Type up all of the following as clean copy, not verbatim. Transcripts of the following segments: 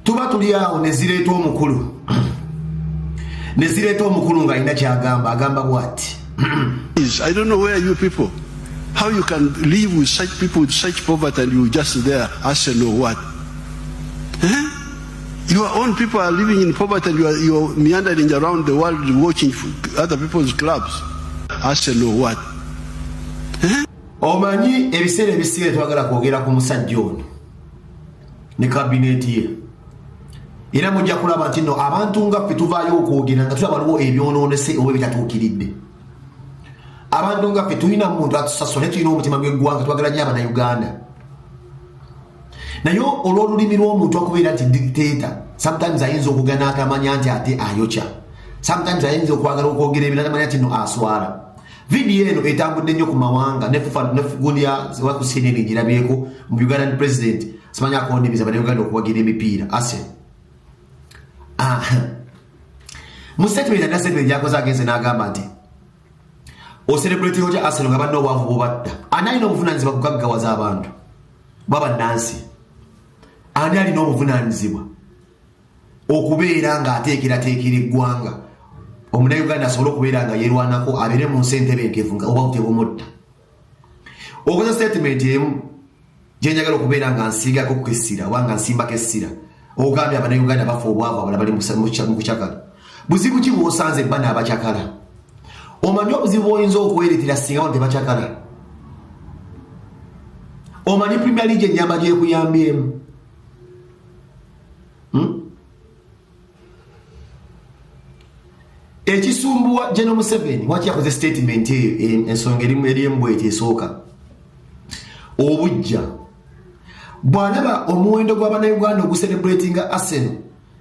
Tuba tuli awo ne zireeta omukulu, ne zireeta omukulu ng'alina kyagamba, agamba bw'ati. I don't know where you people, how you can live with such people with such poverty and you just there, Arsenal what? Eh? Your own people are living in poverty and you are meandering around the world watching other people's clubs. Arsenal what? Eh? Omanyi ebiseera ebisinga twagala kwogera ku musajja ono ne kabineeti ye, era mujja kulaba nti nno abantu nga ffe tuvaayo okwogera nga tulaba waliwo ebyonoonese oba ebitatuukiridde. Abantu nga ffe tulina muntu atusasula, naye tulina omutima gw'eggwanga, twagala nnyo Abannayuganda. Naye olw'olulimi lw'omuntu okubeera nti dictator, sometimes ayinza okugana atamanya nti ate ayokya, sometimes ayinza okwagala okwogera ebintu atamanya nti no aswala. Vidiyo eno etambudde nnyo ku mawanga negundi ku CNN ngirabyeko mu Ugandan president simanya akondemiza Bannayuganda okuwagira emipiira Arsenal. Ah. Mu statement alina statement gyakoze, agenze n'agamba nti ocelebrate otya Arsenal nga banna obwavu bubatta? Ani alina obuvunanyizibwa kugaggawaza abantu bwabannansi? Ani alina obuvunanyizibwa okubeera ng'ateekerateekera eggwanga Omunauganda asobole okubeera nga yerwanako, abeere mu nsi entebenkevu nga obwavu tebumutta? Okoza statement emu gyenjagala okubeera nga nsiigako kuessira oba nga nsimbako essira. Ogambye Abanauganda bafa obwavu, abalala bali mu kucakala. Buzibu ki bwosanze bana abacakala? Omanyi obuzibu bwoyinza okweretera singa bano tebacakala? Omanyi Premier League enyamba gyekuyambyemu? Ekisumbuwa General Museveni waki yakoze statement eyo, ensonga erimu eri embweti. Esooka, obujja bw'alaba omuwendo gw'Abannayuganda ogucelebratinga Arsenal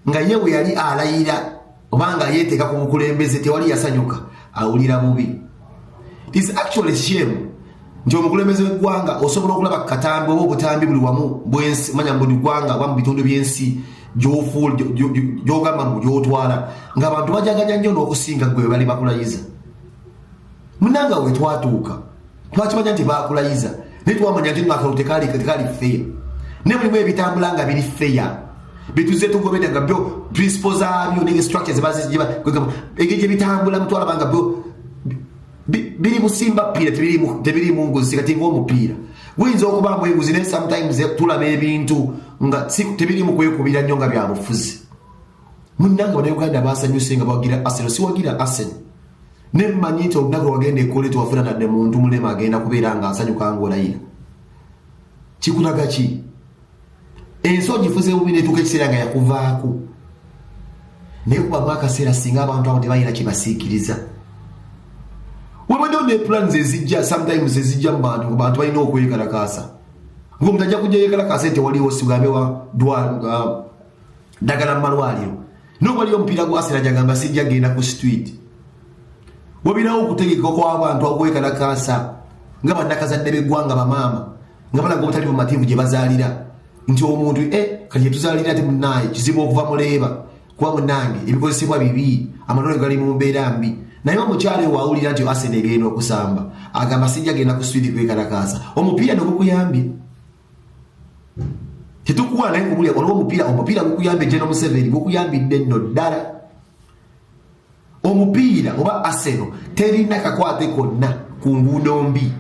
nga ye bwe yali alayira oba nga yeeteeka ku bukulembeze tewali yasanyuka, awulira bubi. Is actually shame nti omukulembeze w'eggwanga osobola okulaba katambi oba obutambi buli wamu bwensi, manya buli ggwanga oba mu bitundu by'ensi gyogamba mbu gyotwala, ng'abantu bajaganya nnyo n'okusinga gwe bali bakulayiza. Munanga we twatuuka twakimanya nti bakulayiza, naye twamanya nti akalulu tekali fair, ne mulimu ebitambula nga biri fair bituze tugobera nga byo principles zaabyo ne structures engeri gye bitambula mutwalaba nga byo biri busimba piira, tebirimu nguzi. Kati ngaomupiira guyinza okubaamu enguzi, naye sometimes tulaba ebintu nga tebirimu kwekubira nnyo nga byabufuzi. Munnange, Bannayuganda basanyuse nga bawagira Arsenal. Siwagira Arsenal, nemmanyi nti olunaku lwagenda ekole tewafuna nadde muntu mulema agenda kubeera nga asanyuka ngaolayira. Kikulaga ki? Ensi ogifuze bubi netuuka ekiseera nga yakuvaako. Naye kubamu akaseera singa abantu abo tebalina kibasiikiriza, webaddewo ne plans ezijja, sometimes ezijja mu bantu, bantu balina okwekalakaasa, ngaomuntu ajja kujja yekalakaasa nti waliwo sigambe wa ddagala mu malwaliro, nowaliyo omupiira gwa Arsenal, jagamba sijja genda ku street. Wabirawo okutegeka kw'abantu okwekalakaasa nga bannakazadde b'eggwanga, bamaama nga balaga obutali bumativu gye bazaalira, nti omuntu e kati gyetuzaalira ti munaaye kizibu okuva muleeba kuba munange ebikozesebwa bibi, amalwaliro gali mu mbeera mbi. Naye omukyalo ewo awulira nti Arsenal egenda okusamba, agamba sijja genda ku street kwekalakaasa. Omupiira nogukuyambye, tetukuwa naye kubulya olwo omupiira, omupiira gukuyambye. General Museveni, gukuyambidde nno ddala omupiira oba Arsenal terina kakwate konna ku nguudo mbi.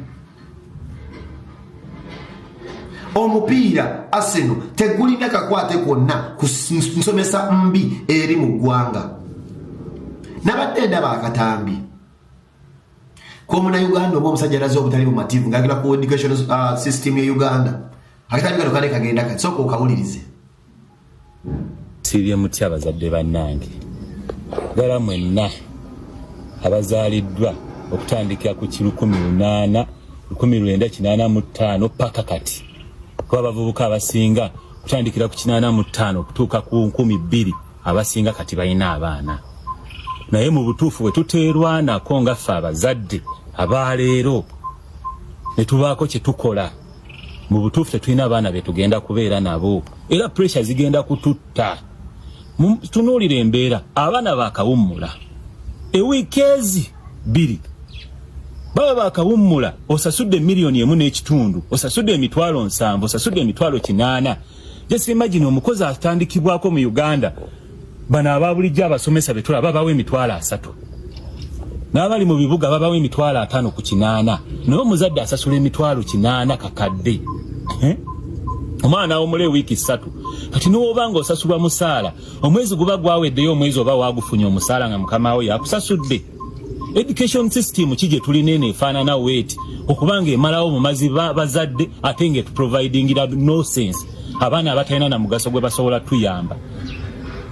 Omupiira Arsenal tegulina kakwate konna ku nsomesa mbi eri mu ggwanga. Nabadde ndaba akatambi k'Omunauganda oba omusajja alaze obutali bumativu ng'agera ku education system ya Uganda. Akatambi kano kale kagenda kati, sooka okawulirize. Siibye mutya abazadde bannange? Ddala mwenna abazaaliddwa okutandikira ku 1800 1985 paka kati, kuba abavubuka abasinga kutandikira ku 85 okutuuka ku 2000, abasinga kati balina abaana. Naye mu butuufu bwe tuteerwanako nga ffe abazadde abaleero ne tubaako kye tukola, mu butuufu tetulina abaana be tugenda kubeera nabo, era pressure zigenda kututta. Tunuulira embeera, abaana bakawummula ewiiki ezi 2, baba bakawummula, osasudde 1.5 miliyoni, osasudde 70,000, osasudde 80,000. Just imagine omukozi atandikibwako mu Uganda, bano aba bulijjo abasomesa betulaba babawa 30,000, n'abali mu bibuga babawa 580,000, naye omuzadde asasula 800,000 kakadde, eh? Omwana awumula ewiiki 3. Kati niwoba nga osasulwa musaala, omwezi guba gwaweddeyo, omwezi oba wagufunye omusaala nga mukama we yakusasudde. Education system ki gye tulina eno efaanana weeti okubanga emalawo mumazi bazadde, ate nga etuprovidingira nonsense, abaana abatalina na mugaso gwe basobola tuyamba?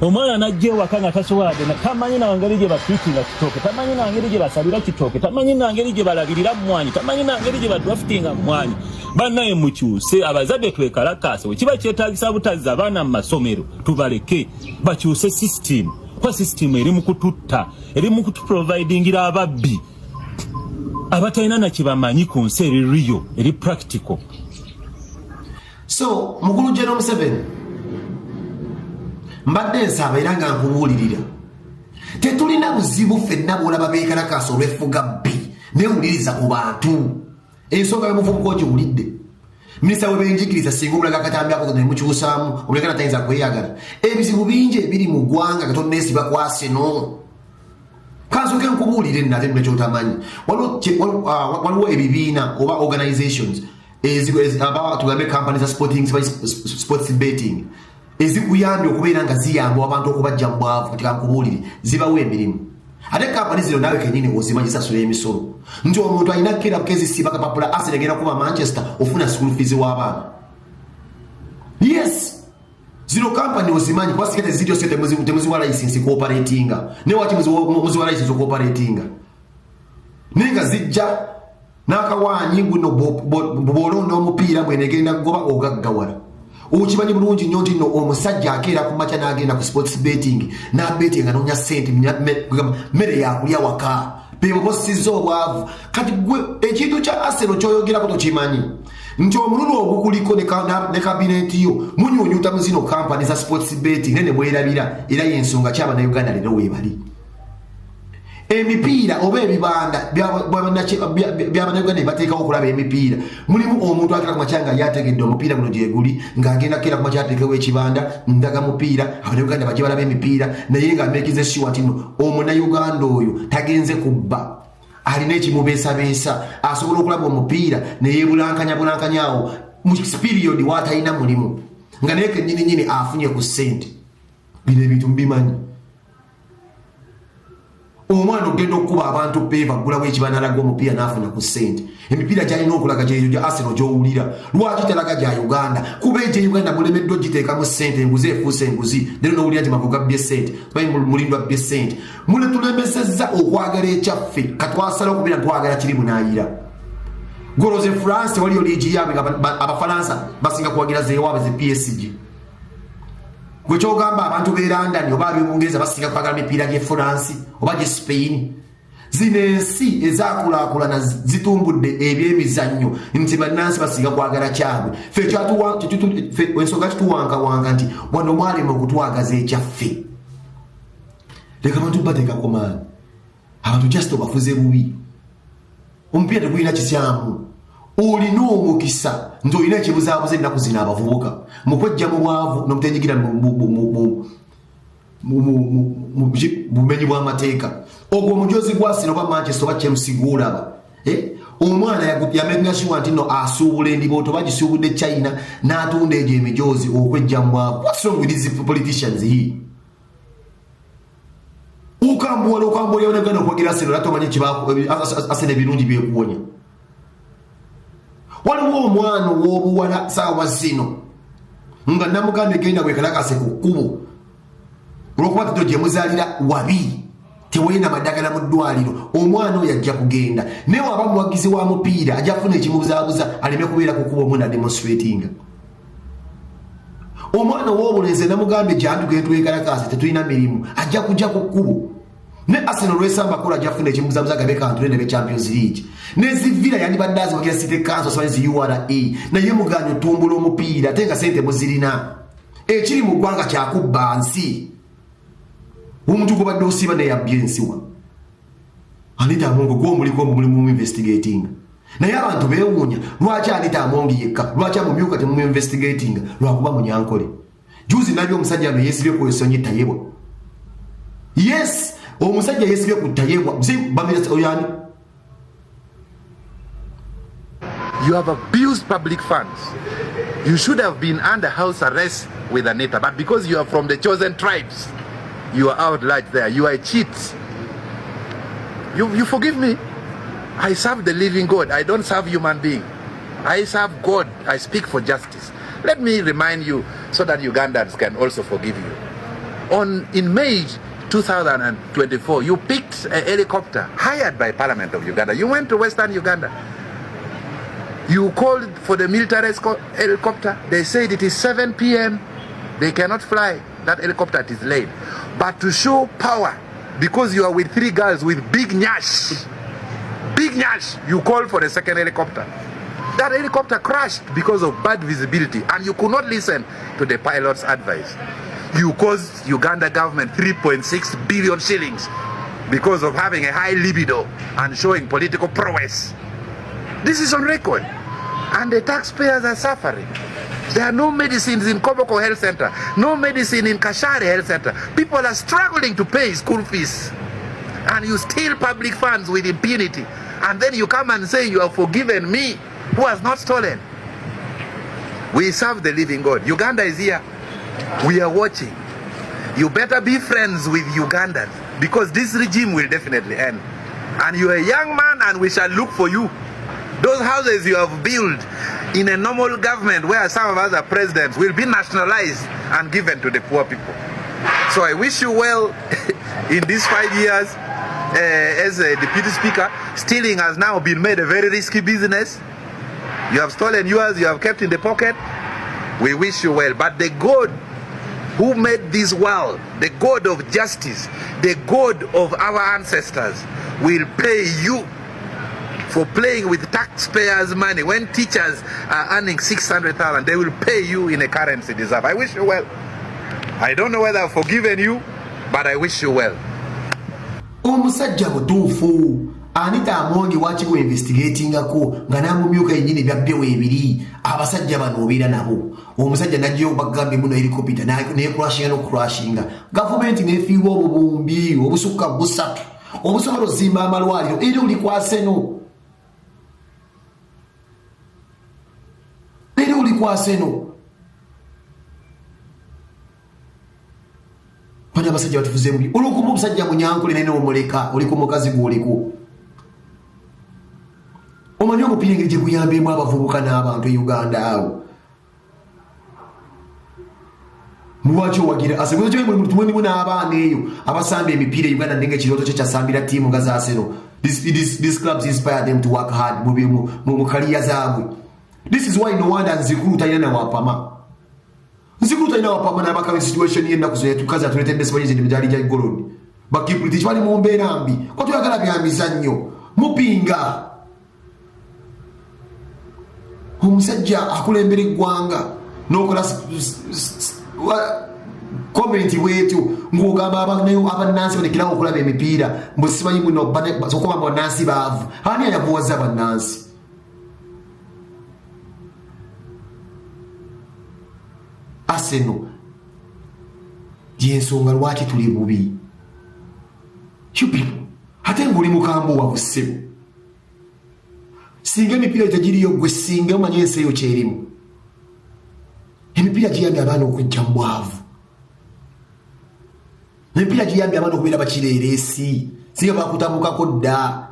Omwana najja ewaka nga tasobola dde, tamanyi na ngeri gye batwitinga kitooke, tamanyi na ngeri gye basalira kitooke, tamanyi na ngeri gye balabirira mmwanyi, tamanyi na ngeri gye badraftinga mmwanyi. Bannaye, mukyuse. Abazadde twekalakaase. Bwe kiba kyetaagisa butazza abaana mu masomero, tubaleke bakyuse system, kuba system eri mu kututta, eri mu kutuprovidingira ababbi abatalina na kyebamanyi ku nsi eri real, eri practical. So mukulu General Museveni, mbadde nsaba era nga nkubuulirira, tetulina buzibu ffenna bwolaba beekalakaasa olw'effuga bbi. Newuliriza ku bantu, ensonga yomuvubuka ogiwulidde. Minisita webyenjigiriza, singa omulaga akatambi ako nemukyusaamu, omulekana tayinza kweyagala. Ebizibu bingi ebiri mu ggwanga nga tonneesiba ku Arsenal. Kansooke nkubuulire nate nno kyotamanyi. Waliwo ebibiina oba organizations aba tugambe company za sports betting ezikuyambye okubeera nga ziyamba abantu okubajja mu bwavu. Kati kankubuulire, zibawo emirimu, ate kampani zino naawe kenyini ozimanyi, zisasula emisolo, nti omuntu alina kera kezisiba kapapula, Arsenal egenda kuba Manchester, ofuna school fees w'abaana. Yes, zino kampani ozimanyi, kuba singa tezityo sente temuziwa license cooperatinga. Naye waki muziwa license cooperatinga, naye nga zijja n'akawaanyi guno? Bw'olonda omupiira bwenegenda kugoba ogaggawala. Okimanyi bulungi nnyo nti nno omusajja akeera ku makya n'agenda ku sports betting n'abetinga, noonya sente, mmere yakulya waka, bebobosiza obwavu. Kati gwe ekintu kya Arsenal kyoyogerako tokimanyi nti omululu ogukuliko ne kabineti yo munyunyuta mu zino kampani za sports betting, naye ne mwerabira. Era yensonga ki Abannayuganda leero weebali emipiira oba ebibanda byabannayuganda ebateekawo okulaba emipiira, mulimu omuntu agenda ku makya nga yategedde omupiira guno gyeguli, ng'agenda keera ku makya ateekewo ekibanda, ndaga mupiira, Abannayuganda bajje balaba emipiira, naye nga amekize sure nti no Omunnayuganda oyo tagenze kubba, alina ekimubeesabeesa, asobola okulaba omupiira neyebulankanya bulankanya awo mu period watalina mulimu, nga naye kenyini nyini afunye ku ssente. Bino ebintu mubimanyi. Omwana ogenda okukuba abantu peva gulawo ekibanda, alaga omupiira n'afuna ku ssente. Emipiira gyalina okulaga gyeyo gya Arsenal gyowulira. Lwaki teraga gya Uganda? Kuba egya Uganda mulemeddwa ogiteekamu ssente, enguzi efuuse enguzi. Leero nowulira nti Magoga abbye ssente, Mulindwa abbye ssente. Muletulemesezza okwagala ekyaffe. Katwasala okubeera ntwagala kiri bunaayira goloze France, waliyo liigi yaabwe nga Abafalansa basinga kuwagira zeewaabwe ze PSG. Gwe kyogamba abantu b'e London oba ab'Ebungereza basinga kwagala mipiira gy'e France oba gy'e Spain. Zino ensi ezakulaakulana zitumbudde ebyemizannyo nti bannansi basinga kwagala kyabwe. Fe ensonga kituwankawanka nti wano mwalema okutwagaza ekyaffe. Leka abantu bateekako maanyi, abantu just obafuze bubi. Omupiira tegulina kisyamu. Olina omukisa nti olina ekibuzaabuza ennaku zino abavubuka mukwejja mu bwavu nomutenyigira bumenyi bw'amateeka. Ogwo omujozi gwa Arsenal oba Manchester oba Chelsea gwolaba, eh? Omwana yamenga sure nti no asuubula endibooto, bagisuubudde China, n'atunda egyo emijoozi okwejja mu bwavu. What's wrong with these politicians here? Okambuwala, okambuwala onagenda okwagira Arsenal, ate omanyi Arsenal ebirungi byekuwonya. Waliwo omwana ow'obuwala saawa zino nga namugambye genda bwekalakase ku kkubo, olwokuba tito gye muzaalira wabi, tewalina maddagala mu ddwaliro. Omwana oyo ajja kugenda, naye waba muwagizi wa mupiira ajja kufuna ekimubuzaabuza aleme kubeera ku kkubo omwana demonstratinga. Omwana ow'obulenzi namugambye jantu genda twekalakase, tetulina mirimu, ajja kujja ku kkubo. Ne Arsenal lwesamba kola, ajja kufuna ekimubuzabuza gabe kantu nebe Champions League. Ne zivira yandibadde aziwagira City Council simanyi zi URA, naye muganya otumbula omupiira ate nga sente muzirina. Ekiri mu ggwanga kyakubba nsi. Omuntu gwobadde osiiba naye yabbye ensiwa. Anita Amongo gwomuliko mulimu mu investigating. Naye abantu beewuunya lwaki Anita Amongi yekka, lwaki amumyuka temuinvestigatinga? Lwakuba Munyankole. Juzi nabye omusajja ano yeesibye ku Esonyi Tayebwa. Yes, omusajja yeesibye ku Tayebwa oyani. You have abused public funds. You should have been under house arrest with Anita, but because you are from the chosen tribes, you are out large there. You are a cheat. You forgive me. I serve the living God. I don't serve human being. I serve God. I speak for justice. Let me remind you so that Ugandans can also forgive you. In May 2024, you picked a helicopter hired by Parliament of Uganda. You went to Western Uganda. You called for the military helicopter. They said it is 7 p.m. They cannot fly. That helicopter is late. But to show power, because you are with three girls with big nyash, you called for the second helicopter. That helicopter crashed because of bad visibility and you could not listen to the pilot's advice. You caused Uganda government 3.6 billion shillings because of having a high libido and showing political prowess. This is on record. And the taxpayers are suffering. There are no medicines in Koboko Health Center, no medicine in Kashari Health Center. People are struggling to pay school fees. And you steal public funds with impunity. And then you come and say you have forgiven me who has not stolen. We serve the living God. Uganda is here. We are watching. You better be friends with Ugandans because this regime will definitely end. And you are a young man and we shall look for you. Those houses you have built in a normal government where some of us are presidents will be nationalized and given to the poor people. So I wish you well in these 5 years as a deputy speaker. Stealing has now been made a very risky business. You have stolen yours, you have kept in the pocket. We wish you well. But the God who made this world, the God of justice, the God of our ancestors, will pay you for playing with taxpayers' money. When teachers are earning 600,000, they will pay you in a currency deserve. I wish you well. I don't know whether I've forgiven you, but I wish you well. Omusajja mutuufu Anita Amongi wakiwa investigatingako nga n'amumyuka yennyini byabbye weebiri. Abasajja bano obeera nabo, omusajja najjayo bagambye muno helicopter necrashinga n'okucrashinga, gavumenti nefiirwa obubumbi obusukka busatu obusobola ozimba amalwaliro. Era oli kwaseno, era oli kwaseno. Bano abasajja batufuze mubi olwokuba omusajja Munyankole naye nomuleka oli ku mukazi gw'oliko. Omanyi omupiira engeri gye guyambyemu abavubuka n'abantu e Uganda awo? Lwaki owagira Arsenal? N'abaana eyo abasamba emipiira e Uganda nenga ekirooto kye kyasambira ttiimu nga za Arsenal. These clubs inspire them to work hard mu kaliya zaabwe. This is why no wonder Nzikuru talina nawapama. Nzikuru talina wapama n'abakaba situation y'ennaku zino tukazi atuleetedde simanyi zino emidaali gya gold. Bakipuliti bali mu mbeera mbi ko tuyagala bya mizannyo mupinga. Omusajja akulembera eggwanga n'okola komenti bwetyo ng'ogamba abannansi balekerawo okulaba emipiira mbu simanyi muno okuba bannansi baavu. Ani ayavuwaza bannansi? Arsenal gyensonga lwaki tuli bubi. You people, ate ng'oli mukambwe wa busibu. Singa emipiira tegiriyo gwe, singa omanyi ensi eyo kyerimu. Emipiira giyambye abaana okujja mu bwavu, emipiira giyambye abaana okubeera bakireeresi, singa bakutabukako dda.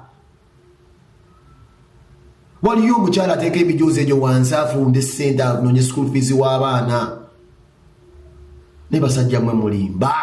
Waliyo omukyala ateeka emijoozi egyo wansi afunde ssente anonye school fees w'abaana. Naye basajja mwe mulimba.